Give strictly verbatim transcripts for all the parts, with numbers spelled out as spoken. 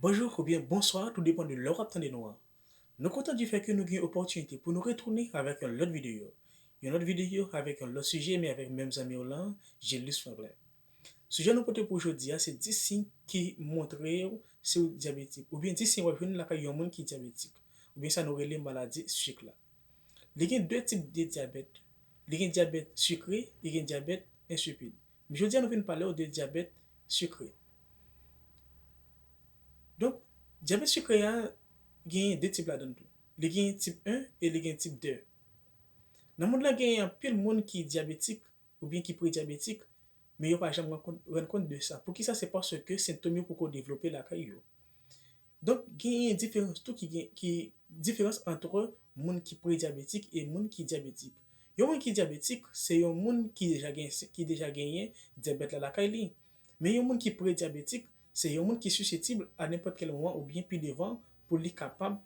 Bonjou oubyen bonswa, tou depann de lè w ap tande nou an. Nou kontan di fè ke nou gen opòtinite pou nou retounen avèk yon lòt videyo. Yon lòt videyo avèk yon lòt sijè, men avèk menm zanmi w lan, Gilles Franklin. Sijè nou pote pou jodi a, se dis siy ki montre w si w dyabetik, oubyen dis siy w ap jwenn lakay yon moun ki dyabetik, oubyen sa nou rele maladi sik la. Li gen de tip de dyabèt. Li gen dyabèt sikre, li gen dyabèt ensipid. Men jodi a nou vin pale w de dyabèt sikre. Donk, dyabèt sikre a genyen de tip ladan l tou. Li gen tip en e li gen tip de. Nan mond lan genyen anpil moun ki dyabetik oubyen ki predyabetik, men yo pa janm rann kont, rann kont de sa. Poukisa? Se paske sentòm yo poko devlope lakay yo. Donk, genyen diferans tou ki gen, ki diferans ant moun ki predyabetik e moun ki dyabetik. Yon moun ki dyabetik, se yon moun ki deja gen, ki deja genyen dyabèt la lakay li. Men yon moun ki predyabetik, se yon moun ki siseptib a nenpòt kèl moman oubyen pi devan pou li kapab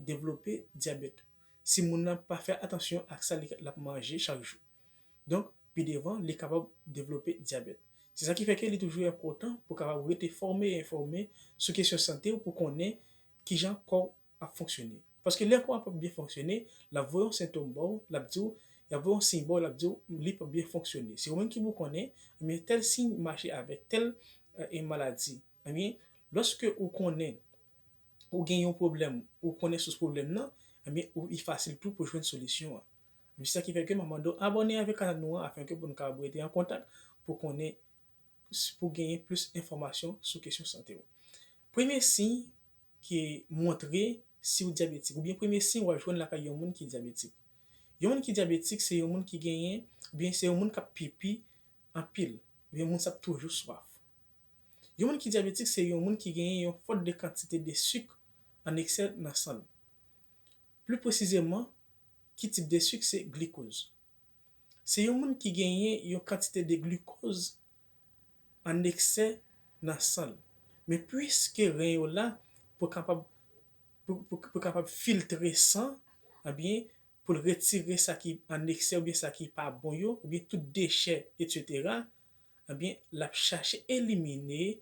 devlope dyabèt. Si moun nan pa fè atansyon ak sa li, l ap manje chak jou. Donk, pi devan, li kapab devlope dyabèt. Se sa ki fè ke li toujou enpòtan pou kapab rete fòme e enfòme sou kesyon sante w pou konnen kijan kò w ap fonksyone. Paske lè kò w ap byen fonksyone, l ap voye yon sentòm ba w, l ap di w, l ap voye yon siy ba w, l ap di w li p ap byen fonksyone. Se ou menm ki pou konnen, ebyen, tèl siy mache avèk tèl, e, maladi. Ebyen, lòske ou konnen ou gen yon pwoblèm, ou konnen sous pwoblèm nan, ebyen, ou, li fasil tou pou jwenn solisyon an. Men se sa ki fè ke m ap mande w abòne avèk kanal nou an afenke pou nou kapab rete an kontak pou konnen, pou genyen plis enfòmasyon sou kesyon sante w. Premye siy ki montre si w dyabetik, oubyen premye siy w ap jwenn lakay yon moun ki dyabetik. Yon moun ki dyabetik se yon moun ki genyen, oubyen se yon moun k ap pipi anpil, oubyen moun sa ap toujou swaf. Yon moun ki dyabetik se yon moun ki genyen yon fòt de kantite de sik an eksè nan san l. Pli presizeman, ki tip de sik? Se glikoz. Se yon moun ki genyen yon kantite de glikoz an eksè nan san l. Men piske ren yo la pou kapab, pou, pou, pou kapab filtre san, ebyen, pou l retire sa ki an eksè oubyen sa ki pa bon yo, oubyen tout dechè, etsetera, ebyen, l ap chache elimine,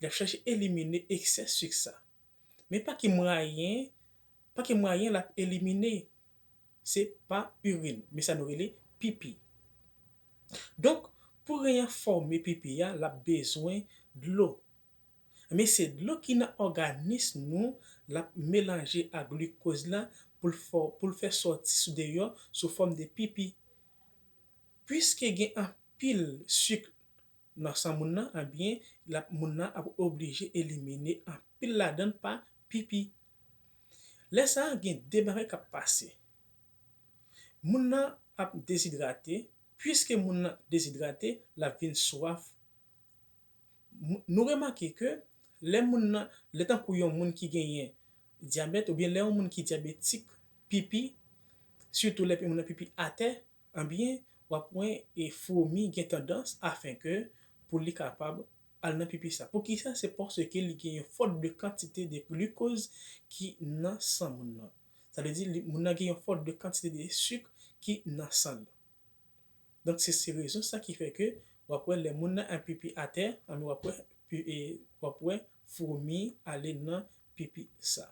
l ap chache elimine eksè sik sa. Men pa ki mwayen, pa ki mwayen l ap elimine? Se pa irin, men sa nou rele pipi. Donk, pou ren an fòme pipi a, l ap bezwen dlo. Men se dlo ki nan òganis nou, l ap melanje ak glikoz la pou l fò, pou l fè sòti sou deyò sou fòm de pipi. Piske gen anpil sik nan san moun nan, ebyen, l ap, moun nan ap oblije elimine anpil ladan l pa pipi. Lè sa a, gen de bagay k ap pase. Moun nan ap dezidrate, piske moun nan dezidrate, l ap vin swaf. M-, nou remake ke lè moun nan, lè tankou yon moun ki genyen dyabèt, oubyen lè yon moun ki dyabetik pipi, sitou lè moun nan pipi atè, ebyen, w ap wè, e, fwomi gen tandans afenke pou li kapab al nan pipi sa. Poukisa? Se paske li gen yon fòt de kantite de glikoz ki nan san moun nan. Sa vle di, li, moun nan gen yon fòt de kantite de sik ki nan san l. Donk, se, se rezon sa ki fè ke w ap wè lè moun nan ap pipi atè, ebyen w ap wè, pi-, e, w ap wè fwomi ale nan pipi sa.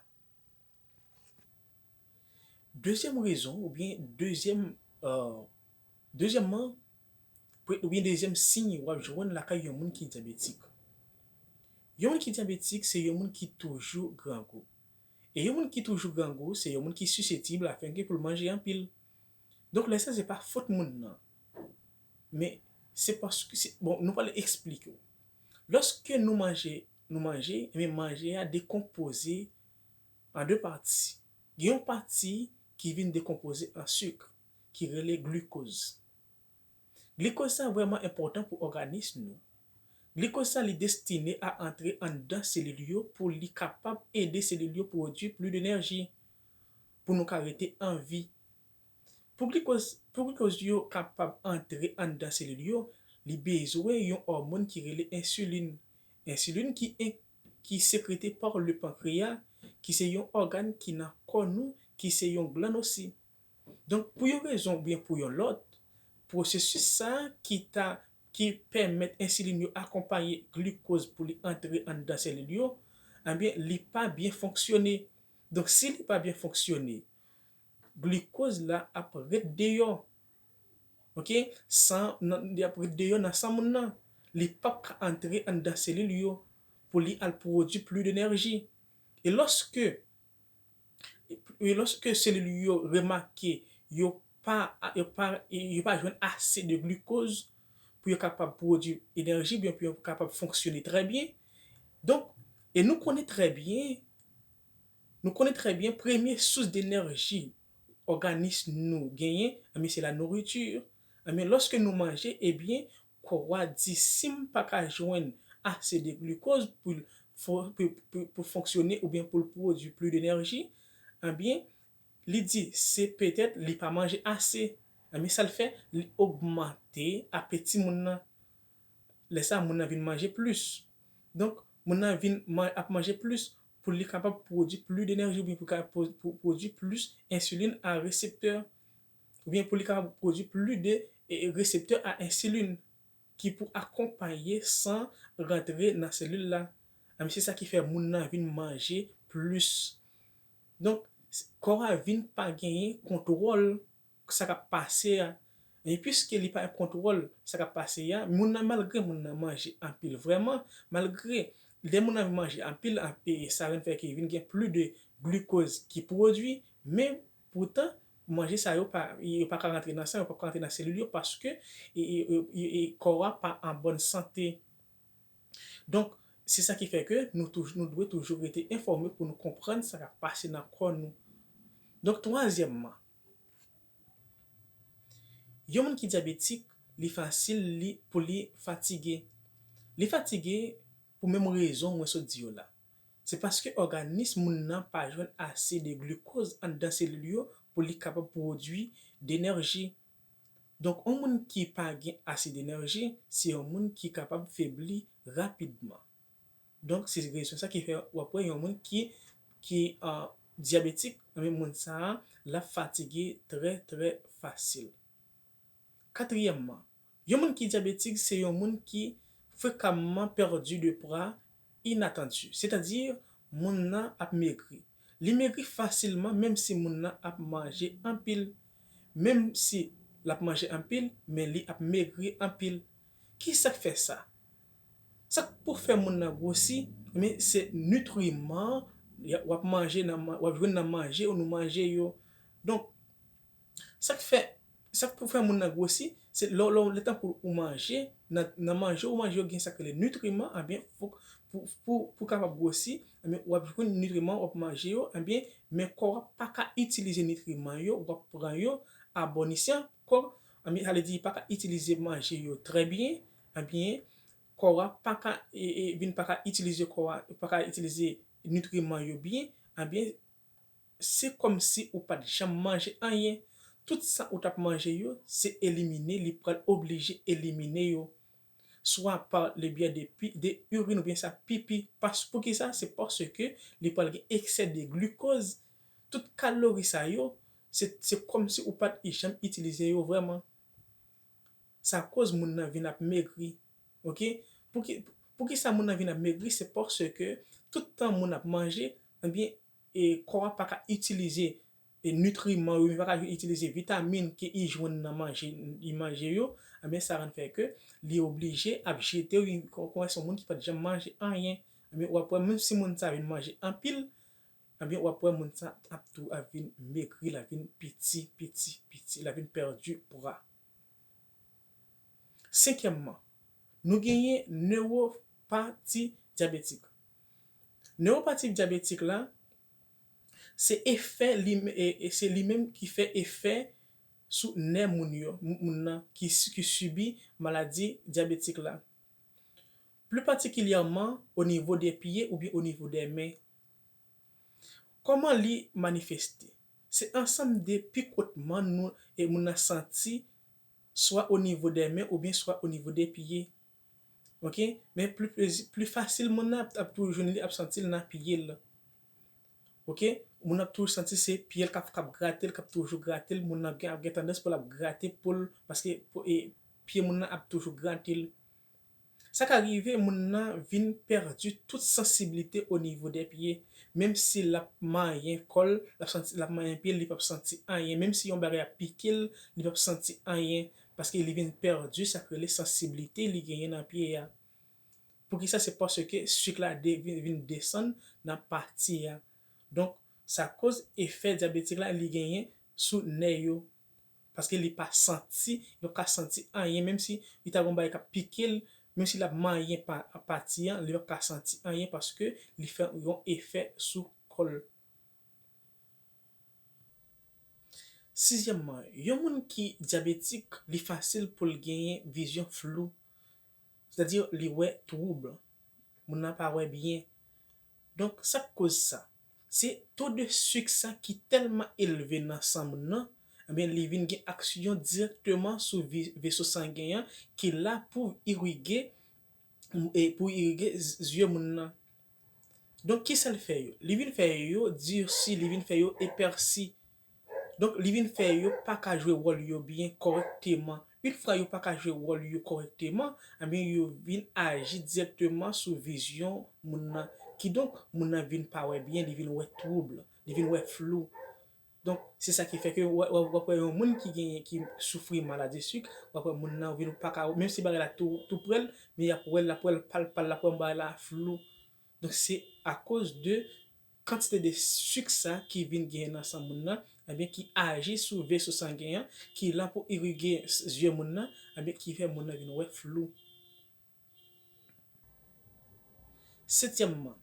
Dezyèm rezon, oubyen dezyèm, e, dezyèmman, pre-, oubyen dezyèm siy w ap jwenn lakay yon moun ki dyabetik. Yon moun ki dyabetik, se yon moun ki toujou grangou. E yon moun ki toujou grangou, se yon moun ki siseptib afenke pou l manje anpil. Donk, lè sa, se pa fòt moun nan. Men, se paske, se, bon, nou pral eksplike w. Lòske nou manje, nou manje, ebyen, manje a dekonpoze an de pati. Gen yon pati ki vin dekonpoze an sik, ki rele glikoz. Glikoz sa vrèman enpòtan pou òganis nou. Glikoz sa, li destine a antre anndan selil yo pou li kapab ede selil yo pwodui plis de enèji, pou nou ka rete an vi. Pou glikoz, pou glikoz yo kapab antre anndan selil yo, li bezwen yon òmòn ki rele ensilin. Ensilin ki en-, ki sekrete pa le pankreya, ki se yon ògàn ki nan kò nou, ki se yon glann osi. Donk, pou yon rezon oubyen pou yon lòt, pwosesis sa a ki ta, ki pèmèt ensilin yo akonpaye glikoz pou li antre anndan selil yo, ebyen, li pa byen fonksyone. Donk, si li pa byen fonksyone, glikoz la ap ret deyò. Ok? San, nan, li ap ret deyò nan san moun nan. Li p ap ka antre anndan selil yo pou li al pwodui plis de enèji. E lòske, e lòske selil yo remake yo pa, yo pa, yo pa jwenn ase de glikoz pou yo kapab pwodui enèji, oubyen pou yo kapab fonksyone trè byen. Donk, e nou konnen trè byen, nou konnen trè byen, premye sous de enèji òganis nou genyen, ebyen, se la nourriture. Ebyen, lòske nou manje, ebyen, kò a di, si m pa ka jwenn ase de glikoz pou l fo-, pou, pou, pou fonksyone oubyen pou l pwodui plis de enèji, ebyen, li di, se petèt li pa manje ase. Ebyen, sa l fè, li ogmante apeti moun nan. Lè sa, moun nan vin manje plis. Donk, moun nan vin man-, ap manje plis pou li kapab pwodui plis de enèji, oubyen pou kapab pwo-, pwo-, pwodui plis ensilin a reseptè, oubyen pou li kapab pwodui plis de, e, reseptè a ensilin ki pou akonpaye san rantre nan selil la. Ebyen, se sa ki fè moun nan vin manje plis. Donk, s-, kò a vin pa genyen kontwòl sa k ap pase a. E piske li pa gen kontwòl sa k ap pase a, moun nan, malgre moun nan manje anpil vrèman, malgre lè moun nan manje anpil, an-, e sa vin fè ke vin gen plis de glikoz ki pwodui, men poutan, manje sa yo pa, yo pa ka rantre nan san, yo pa ka rantre nan selil yo paske e, e, e, e, e kò a pa an bòn sante. Donk, se sa ki fè ke nou touj-, nou dwe toujou rete enfòme pou nou konprann sa k ap pase nan kò nou. Donk, twazyèmman, yon moun ki dyabetik, li fasil li, pou li fatige. Li fatige pou menm rezon mwen sot di yo la. Se paske òganis moun nan pa jwenn ase de glikoz anndan selil yo pou li kapab pwodui de enèji. Donk, yon moun ki pa gen ase de enèji, se yon moun ki kapab febli rapidman. Donk, se rezon sa ki fè w ap wè yon moun ki, ki, a, dyabetik, ebyen, moun sa a, l ap fatige trè, trè fasil. Katriyèmman, yon moun ki dyabetik, se yon moun ki frekamman pèdi de pwa inatandi. Sètadi, moun nan ap megri. Li megri fasilman, menm si moun nan ap manje anpil. Menm si l ap manje anpil, men li ap megri anpil. Ki sa k fè sa? Sa k pou fè moun nan gwosi, men se nitriman w ap manje nan, w ap jwenn nan manje ou nou manje yo. Donk, sa k fè, sa k pou fè moun nan gwosi, se lè, lè, lè tankou ou manje, nan, nan manje ou manje yo gen sa k rele nitriman, ebyen, fòk pou, pou, pou kapab gwosi, ebyen, w ap jwenn nitriman, w ap manje yo, ebyen, men kò a pa ka itilize nitriman yo, w ap pran yo a bon esyan, kò, ebyen, sa vle di, pa ka itilize manje yo trè byen, ebyen, kò a pa ka, e, e, vin pa ka itilize kò a, pa ka itilize nitriman yo byen, ebyen, se kòmsi ou pa t janm manje anyen. Tout sa ou t ap manje yo, se elimine, li pral oblije elimine yo. Swa pa le byen de pi, de irin oubyen sa pipi. Pas-, poukisa? Se paske li pral gen eksè de glikoz. Tout kalori sa yo, se, se kòmsi ou pa t janm itilize yo vrèman. Sa koz moun nan vin ap megri. Ok? Pouki, poukisa moun nan vin ap megri? Se paske tout tan moun ap manje, ebyen, e kò a pa ka itilize, e nitriman yo, li pa ka itilize vitamin ke li jwenn nan manje, li manje yo, ebyen, sa rann fè ke li oblije ap jete yo, li kon, kon se yon moun ki pa t janm manje anyen. Ebyen, w ap wè, menm si moun sa vin manje anpil, ebyen, w ap wè moun sa ap tou, ap vin megri, l ap vin piti, piti, piti, l ap vin pèdi pwa. Senkyèmman, nou genyen newopati dyabetik. Newopati dyabetik la, se efè li, e, e se li menm ki fè efè sou nè moun yo, m-, moun nan ki, ki sibi maladi dyabetik la. Pli patikilyèman o nivo de pye oubyen o nivo de men. Kòman li manifeste? Se ansanm de pikotman nou, e moun nan santi, swa o nivo de men oubyen swa o nivo de pye. Ok? Men pli, pli, pli fasil moun nan ap, ap toujou jwenn li, ap santi l nan pye l. Ok? Moun nan ap toujou santi se pye l k ap, k ap grate l, k ap toujou grate l. Moun nan gen, ap gen tandans pou l ap grate po l, paske po, e, pye moun nan ap toujou grate l. Sa ka rive moun nan vin pèdi tout sansiblite o nivo dè pye. Menm si l ap manyen kò l, l ap santi, l ap manyen pye l, li p ap santi anyen. Menm si yon bagay ap pike l, li p ap santi anyen. Paske li vin pèdi sa k rele sansiblite li genyen nan pye a. Poukisa? Se paske sik la de, vin, vin desann nan pati a. Donk, sa koz efè dyabetik la li genyen sou nè yo. Paske li pa santi, li pa ka santi anyen, menm si li ta gon bagay k ap pike l, menm si l ap manyen pa, pati an, li pa ka santi anyen paske li fè yon efè sou kò l. Sizyèmman, yon moun ki dyabetik, li fasil pou l genyen vizyon flou, sètadi li wè twoub, moun nan pa wè byen. Donk, sa k koz sa? Se to de sik sa ki tèlman elve nan san moun nan, ebyen, li vin gen aksyon dirèkteman sou vi-, veso sangen an ki la pou irige, e pou irige z-, zye moun nan. Donk, kisa l fè yo? Li vin fè yo dirsi, li vin fè yo epèsi. Donk, li vin fè yo pa ka jwe wòl yo byen kòrèkteman. Yon fwa yo pa ka jwe wòl yo kòrèkteman, ebyen, yo vin aji dirèkteman sou vizyon moun nan. Kidonk, moun nan vin pa wè byen, li vin wè twoub, li vin wè flou. Donk, se sa ki fè ke w, w, w ap wè yon moun ki genyen, ki soufri maladi sik, w ap wè moun nan vin pa ka, menm si bagay la tou, tou prè l, men y ap wè l, l ap wè l pa l, pa l, l ap wè bagay la flou. Donk, se akoz de kantite de sik sa ki vin genyen nan san moun nan, ebyen, ki aji sou veso sangen an, ki la pou irige s-, zye moun nan, ebyen, ki fè moun nan vin wè flou. Setyèmman,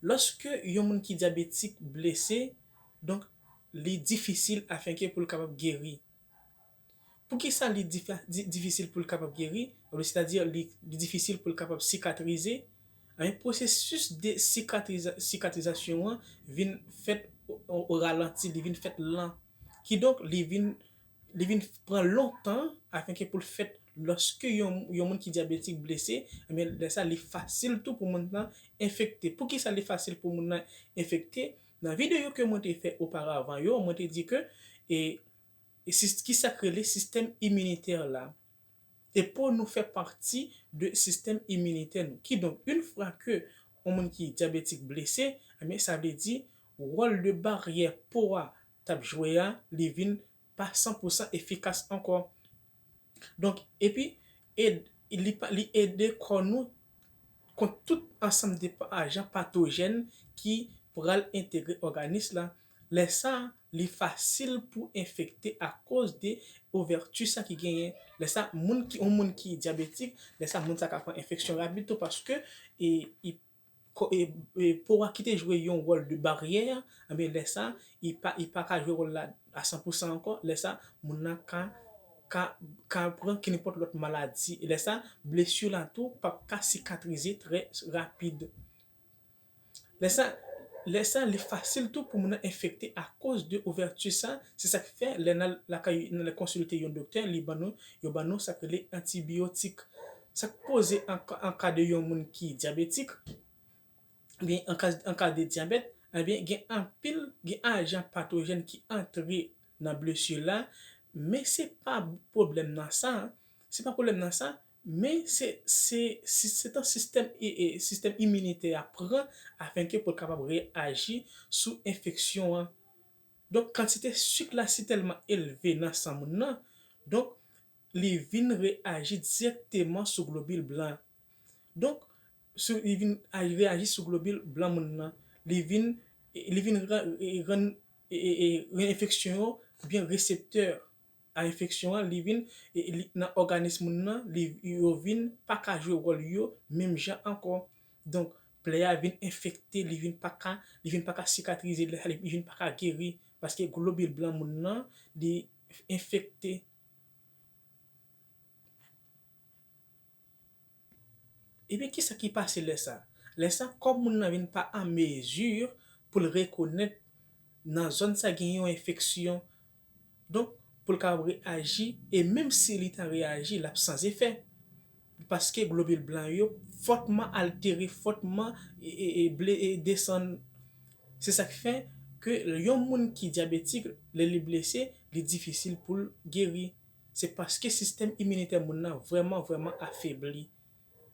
lòske yon moun ki dyabetik blese, donk, li difisil afenke pou l kapab geri. Poukisa li difa-, di-, difisil pou l kapab geri? Sètadi, li, li difisil pou l kapab sikatrize. Ebyen, pwosesis de sikatriza-, sikatrizasyon an vin fèt o, o, o ralanti, li vin fèt lan. Kidonk, li vin, li vin pran lontan afenke pou l fèt. Lòske yon, yon moun ki dyabetik blese, ebyen, lè sa, li fasil tou pou moun nan enfekte. Poukisa li fasil pou moun nan enfekte? Nan videyo ke mwen te fè oparavan yo, mwen te di ke, e, e sis-, ki sa k rele sistèm iminitè la. E po nou fè pati de sistèm iminitè nou. Kidonk, yon fwa ke yon moun ki dyabetik blese, ebyen, sa vle di wòl de baryè po a t ap jwe a, li vin pa san pou san efikas ankò. Donk, epi, ed-, li pa, li ede kò nou kont tout ansanm de pa-, ajan patojèn ki pral entegre òganis la. Lè sa, li fasil pou enfekte akoz de ouvèti sa ki genyen. Lè sa, moun ki, yon moun ki dyabetik, lè sa, moun sa ka pran enfeksyon rapid tou paske, e, i, ko-, e, e, po a ki te jwe yon wòl de baryè, ebyen, lè sa, i pa, i pa ka jwe wòl la a san pou san ankò. Lè sa, moun nan ka, ka, ka pran kenenpòt lòt maladi. E lè sa, blesi la tou p ap ka sikatrize trè rapid. Lè sa, lè sa, li fasil tou pou moun nan enfekte akoz de ouvèti sa. Se sa k fè, lè n al lakay, n al konsilte yon doktè, li ban nou, yo ban nou sa k rele antibiyotik. Sa k poze an ka, an ka de yon moun ki dyabetik, ebyen, an ka, an ka de dyabèt, ebyen, gen anpil, gen ajan patojèn ki antre nan blesi la, men se pa pwoblèm nan sa, se pa pwoblèm nan sa, men se, se, se, se tan sistèm, e, e, sistèm iminitè a pran afenke pou l kapab reyaji sou enfeksyon an. Donk, kantite sik la si tèlman elve nan san moun nan, donk, li vin reyaji dirèkteman sou globil blan. Donk, sou, li vin a-, reyaji sou globil blan moun nan. Li vin, li vin ra-, e, rann, e, e, e, rann enfeksyon yo, oubyen reseptè a enfeksyon an, li vin, e, li, nan òganis moun nan, li, yo vin pa ka jwe wòl yo menm jan ankò. Donk, plè a vin enfekte, li vin pa ka, li vin pa ka sikatrize, li, li vin pa ka geri, paske globil blan moun nan, li enfekte. Ebyen, kisa ki pase lè sa? Lè sa, kò moun nan vin pa an mezi pou l rekonèt nan zòn sa gen yon enfeksyon. Donk, pou l kapab reyaji, e menm si li ta reyaji, l ap san efè. Paske globil blan yo fòtman altere, fòtman, e, e, e, ble-, e, desann. Se sa k fè ke yon moun ki dyabetik, lè li blese, li difisil pou l geri. Se paske sistèm iminitè moun nan vrèman, vrèman afebli.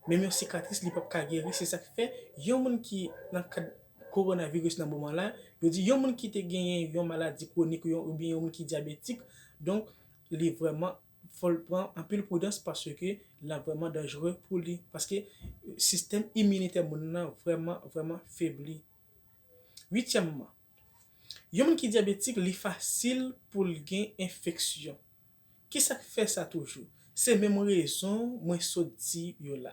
menm yon sikatris, li p ap ka geri. Se sa k fè yon moun ki nan kad kowonaviris nan moman la, yo di yon moun ki te genyen yon maladi kwonik yon, oubyen yon moun ki dyabetik, donk, li vrèman, fò l pran anpil pridans paske l ap vrèman danjere pou li. Paske sistèm iminitè moun nan vrèman, vrèman febli. Uityèmman, yon moun ki dyabetik, li fasil pou l gen enfeksyon. Kisa k fè sa toujou? Se menm rezon mwen sot di yo la.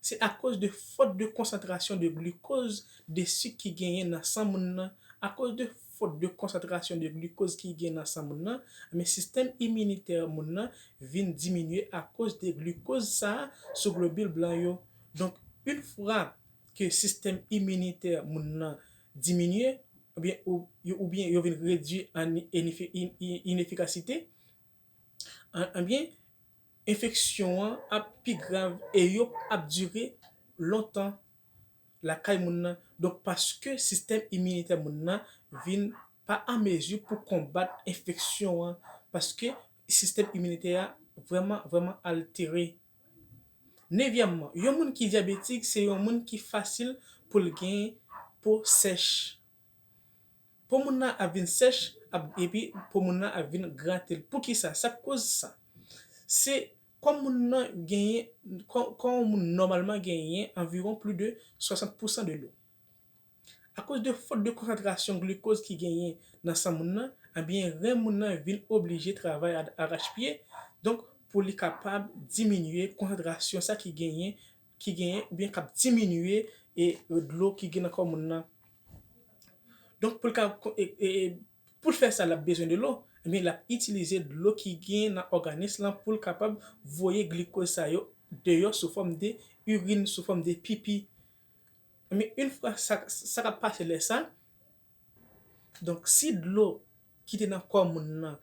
Se akoz de fòt de konsantrasyon de glikoz, de sik ki genyen nan san moun nan. Akoz de fòt de konsantrasyon de glikoz ki gen nan san moun nan, men sistèm iminitè moun nan vin diminye akoz de glikoz sa a sou globil blan yo. Donk, yon fwa ke sistèm iminitè moun nan diminye, oubyen, ou, yo, oubyen yo vin redui an inifi-, in-, in-, inefikasite, an, anbyen, enfeksyon an ap pi grav e yo ap dire lontan lakay moun nan. Donk, paske sistèm iminitè moun nan vin pa an mezi pou konbat enfeksyon an, paske sistèm iminitè a vrèman, vrèman altere. Nevyèmman, yon moun ki dyabetik, se yon moun ki fasil pou l gen po sèch. Po moun nan ap vin sèch, ap, epi po moun nan ap vin grate l. Poukisa? Sa k koz sa? Se kò moun nan genyen, kò, kò yon moun nòmalman genyen anviwon plis de swasant pousan de lo. Akoz de fòt de konsantrasyon glikoz ki genyen nan san moun nan, ebyen, ren moun nan vin oblije travay a, arachpye, donk, pou li kapab diminye konsantrasyon sa ki genyen, ki genyen, oubyen k ap diminye e dlo ki gen nan kò moun nan. Donk, pou l ka, e, e, e, pou l fè sa, l ap bezwen dlo. Ebyen, l ap itilize dlo ki gen nan òganis lan pou l kapab voye glikoz sa yo deyò sou fòm de irin, sou fòm de pipi. Ebyen, yon fwa sa, sa k ap pase lè sa, donk, si dlo ki te nan kò moun nan,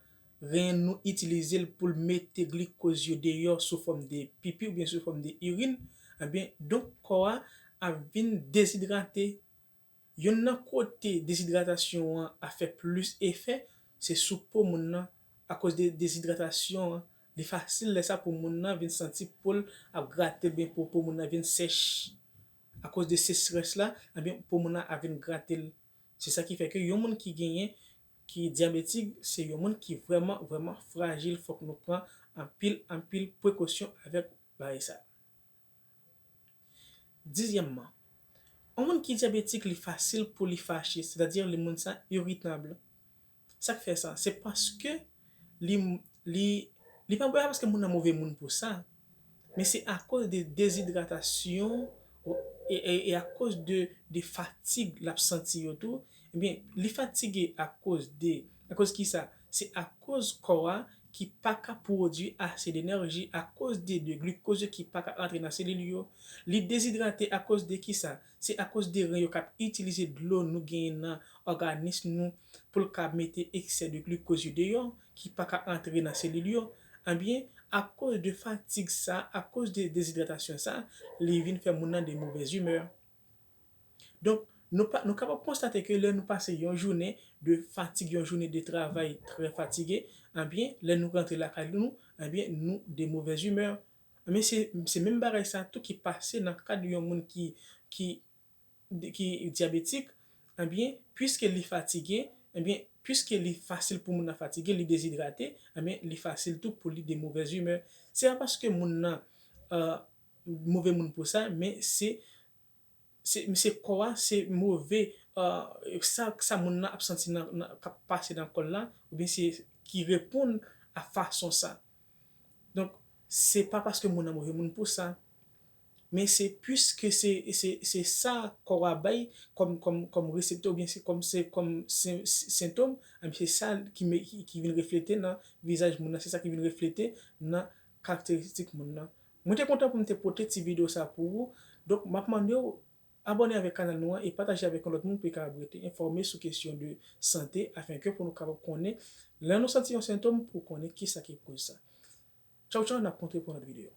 ren nou itilize l pou l mete glikoz yo deyò sou fòm de pipi oubyen sou fòm de irin, ebyen, donk, kò a ap vin dezidrate. Youn nan kote dezidratasyon an ap fè plis efè, se sou po moun nan. Akoz de dezidratasyon an, li fasil lè sa pou moun nan vin santi po l ap grate l, oubyen po, po moun nan vin sèch. Akoz de sechrès la, ebyen, po moun nan ap vin grate l. Se sa ki fè ke yon moun ki genyen, ki dyabetik, se yon moun ki vrèman, vrèman frajil. Fòk nou pran anpil, anpil prekosyon avèk bagay sa. Dizyèmman, yon moun ki dyabetik, li fasil pou li fache, sètadi li moun sa iritab. Sa k fè sa? Se paske li, li, li pa, pa paske moun nan move moun pou sa, men se akoz de dezidratasyon e, e, e akoz de, de fatig l ap santi yo tou. Ebyen, li fatige akoz de, akoz ki sa? Se akoz kò a ki pa ka pwodui ase de enèji akoz de, de glikoz yo ki pa ka rantre nan selil yo. Li dezidrate akoz de ki sa? Se akoz de ren yo k ap itilize dlo nou genyen nan òganis nou pou l ka mete eksè de glikoz yo deyò, ki pa ka antre nan selil yo. Ebyen, akoz de fatig sa, akoz de dezidratasyon sa, li vin fè moun nan de movèz imè. Donk, nou pa, nou kapab konstate ke lè nou pase yon jounen de fatig, yon jounen de travay trè fatige, ebyen, lè nou rantre lakay nou, ebyen, nou de movèz imè. Ebyen, se, se menm bagay sa tou ki pase nan kad yon moun ki, ki, ki dyabetik, ebyen, piske li fatige, ebyen, piske li fasil pou moun nan fatige, li dezidrate, ebyen, li fasil tou pou li de movèz imè. Se pa paske moun nan, euh, move moun pou sa, men se, se, se kò a, se move, euh, sa, sa moun nan ap santi nan, nan, k ap pase nan kò l la, oubyen se ki reponn a fason sa. Donk, se pa paske moun nan move moun pou sa, men se piske se, se, se sa kò a bay kòm, kòm, kòm reseptè oubyen se kòm, se kòm sen-, sentòm, ebyen se sa ki, ki, ki vin reflete nan vizaj moun nan, se sa ki vin reflete nan karakteristik moun nan. Mwen te kontan pou m te pote ti videyo sa pou ou. Donk, m ap mande w abòne avèk kanal nou an e pataje avèk yon lòt moun pou l kapab rete enfòme sou kesyon de sante, afenke pou nou kapab konnen lè nou santi yon sentòm pou konnen kisa ki koz sa. Tchaw, tchaw, n ap kontre pou yon lòt videyo.